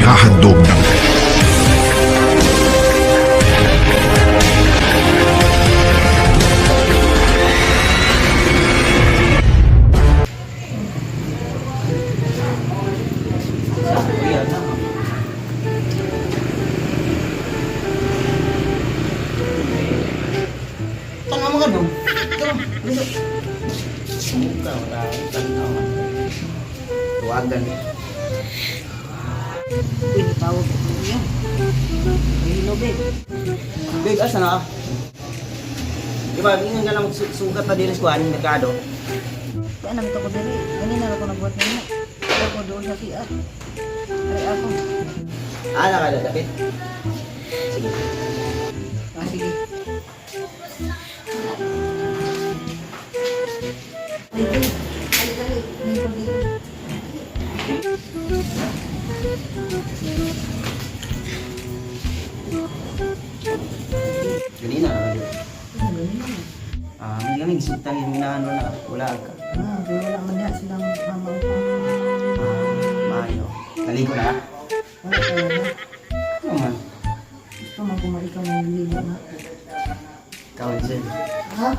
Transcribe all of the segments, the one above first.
Naghahandog ng Kuya, na. Tanga mo ka dong. Ikaw, dito. Sumuka, wala akong tanaw. Tuwagan. Uy, tawag ko niya. Hello, babe. Babe, asa na ka? Di ba, ingan ka na magsugat na din sa kuhan, merkado. Kaya namin ko diri. Ganina na ako nagbuhat nimo. Ako doon sa CR. Ay ako. Ah, nakalalapit. Sige. Ah, sige. Ay, babe. Ay, dali. May pag- Ganina na dito. Ano, ganina? Ah, may gamig sugtan yung inaano na wala ka. Ah, pero wala man diha silang mama o papa. Ah, maayo. Naligo na ka? Wala talaga. Ano man? Gusto man kung ikaw nang ligo na. Ikaw, Jen. Ha?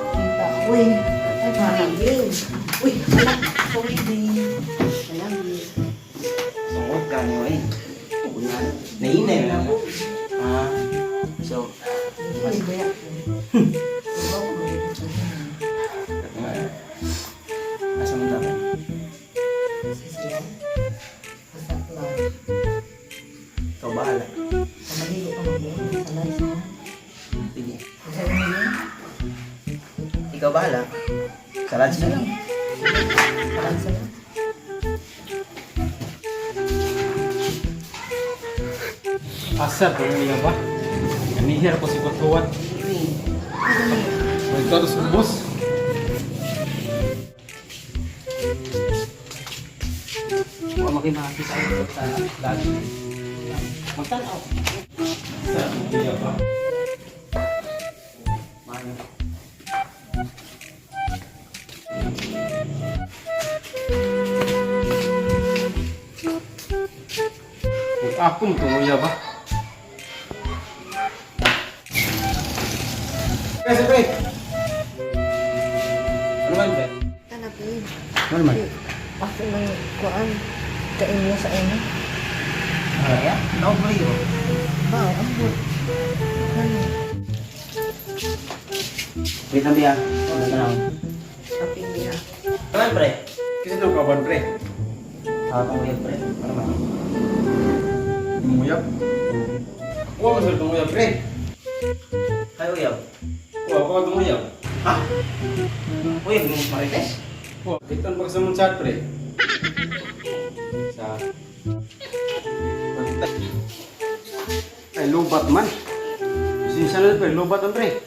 Kita. Uy. Ay, parang babe. Uy, wala. Sorry, babe. Wala, babe. Sungkot ka niyo eh. Una. Nainay na ako. Ah, so, Uy, baya. Ikaw, asa man dapat? Sa siya. Sa class. Ikaw bahala. Pamaligo ka mag-iwan sa live na. Sige. Sa inyo yun? Ikaw bahala. Sa lunch na lang. Parang sa lang. Asa po niya ba? Kanihir ko si Kutuwat. May karos boss. Huwag makimakita sa lagi. Magtanaw. Asa po niya ba? Maayo. Ako mo tungo ba? Pre, pre. Ano man, be? Tana, babe. Ano man? Ako may kuan. Kain niya sa inyo. Kaya? Tawag mo yun. Ba, ambot. Ano? Wait lang, Bia. Ano na lang? Kaping niya. Ano man, pre? Kasi nang kaban pre. Tawag mo yun, pre. Ano man? Muyap. Kuha mo sa tunguyap pre. Kayo, uyaw. Kuha ko tunguyap. Ha? Uy, mo marites? Kuha kita pag sa mong chat pre. Sa Pantay. Ay lubat man. Sinsya na pre, lubat man pre.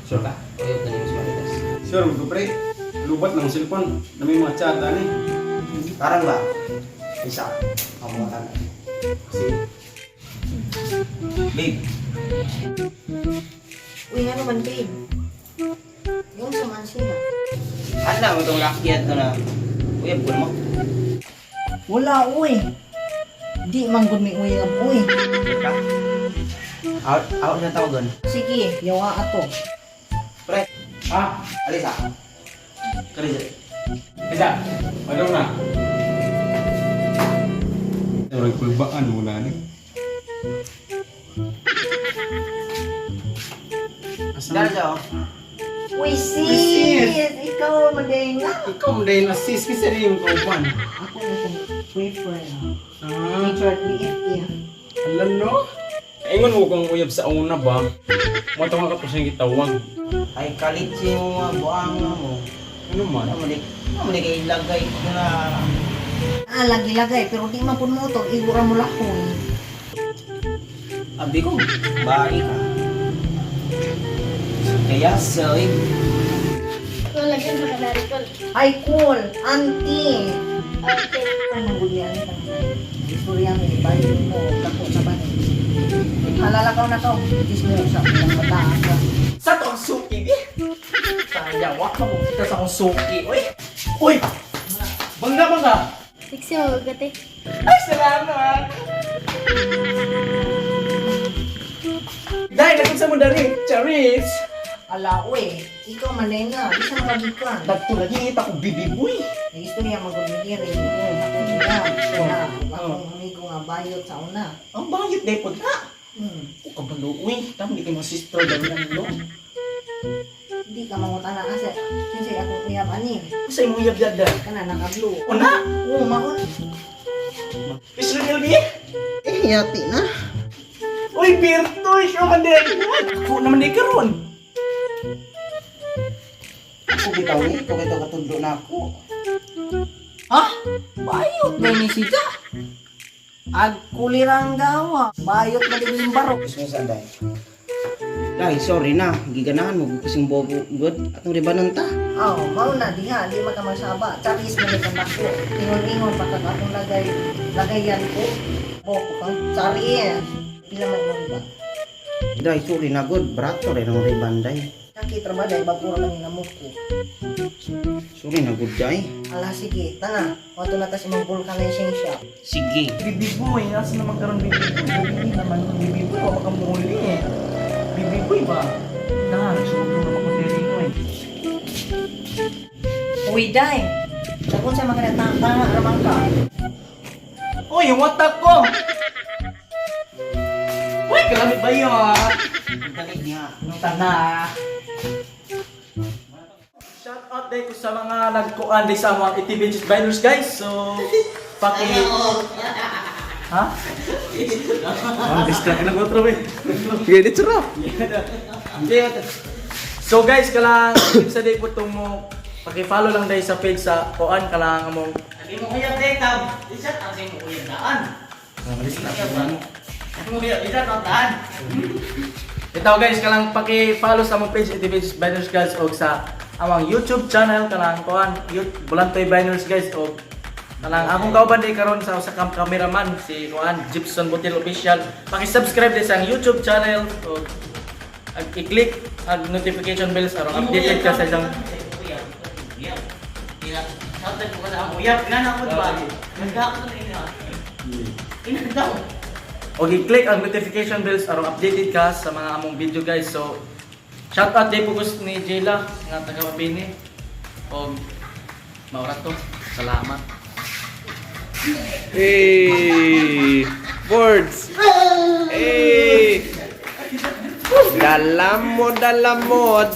Sure ka? Uyaw ka niyo sa marites. Sure mo pre. Lubat lang cellphone. Na may mga chat ani. Parang ba? Isa. Ako matanda. Sige. Babe, Uy, ano man, babe? Yung sa man siya. ano mo itong lakian to na uyab ko mo? Wala, uy. Di man gud may uyab, uy. Sure ka? Out, out na tawagan. Sige, yawa ato. Pre, Ah, alis ah. Kari dyan. Isa, ano na? Orang kulbaan wala ni. Asa Dali siya oh. Uy, sis! Ikaw, maday na. Ikaw mo dahil assist kasi rin yung kauban. Ako na kong boyfriend. Ah, Teacher at BFF. alam no? Ingon mo kung uyab sa una ba? Mo tawag ka to siyang gitawag. Ay, kalit siya yung mga buang mo. Ano man? Ano mo di, ano mo di kay ilagay ko na. Ah, lagi-lagay. Pero di man pud mo to. Igura mo lakoy. Abi ko, bari ka. Kaya, sorry. Tol, lagyan sa kanari, tol. Ay, cool. Auntie. Okay. Ang manggulyan ka. Istorya mo, bayo mo, dako na ba ni? Halalakaw na to. Chismosa, ang bataan ka. Sa to ang suki, bi. Sayang, wak ka mo kita sa akong suki. Uy! Uy! Bangga bangga. Sexy mo, gate. Ay, salamat! Dahil, nagunsa mo dari? Charis! Ala, uy, ikaw man na nga, di sa mga gikan. Dagto lagi kita ko bibiboy. Nag-istorya magulmigiri, akong iya, na, akong amigo nga bayot sa una. Ang bayot day pod na. O kabalo uy, tamo di kay mga sister daw lang no. Hindi ka mangutana kasi, kinsay akong uyab ani. Sa imong uyab dada. Kana naka-blue. Una! Oo, maon. Miss Renel B? Eh, yati na. Uy, Berto! Ikaw man din! Ako naman di karon. Ako bitaw ni, ikaw kay katundo na ako. Ha? Bayot na ni siya. Ag kulirang gawa. Bayot na din yung baro. Excuse me, Day. Day, sorry na. Giganahan mo kasing bogo good. Atong ribanan ta. Aw, mao na diha, di makamasaba. Charis mo ni kanako. Ingon-ingon pa kag akong lagay, lagayan ko. Boko kang charis. Pila man mo ba? Day, sorry na good. Brato rin ang riban, day. Nakita ba dahil bago ra lang namok ko. Sorry na good, day. Ala sige, tanga. Wato na tas imong vulcanizing shop. Sige. Bibi boy, asa naman karon bibi boy? Bibi naman, bibi boy, wa ka muuli eh. Bibi boy ba? Na, sundo naman ko diri oy. Uy, day. Takon sa mga tanga ramang ka. Uy, yung watak ko! Uy, kalamit ba yun? Ang galing niya. Nung tana. Shout out day ko sa mga nagkuan day sa mga ATV Binders, guys. So, paki. Ha? Ah, distract na ko trobe. Sige, dito ra. So guys, kalang sa day po itong mo paki-follow lang day sa page sa kuan kalang among Sabi mo kuya, day, tab. Isa, ang mo kuya daan. Sabi mo kuya, isa, ang daan. Ito guys, kalang paki-follow sa among page ATV Binders guys og sa among YouTube channel kalang kuan Bulantoy Binders guys og kalang akong kauban day karon sa usa ka cameraman si kuan Gibson Butil Official. Paki-subscribe day sa ang YouTube channel og ag i-click ang notification bells aron updated ka sa isang og i-click ang notification bells aron updated ka sa mga among video guys. So shout out day pugos ni Jayla nga taga Mabini. Og maura to. Salamat. Hey! Birds! Hey! Dala mo, dala mo.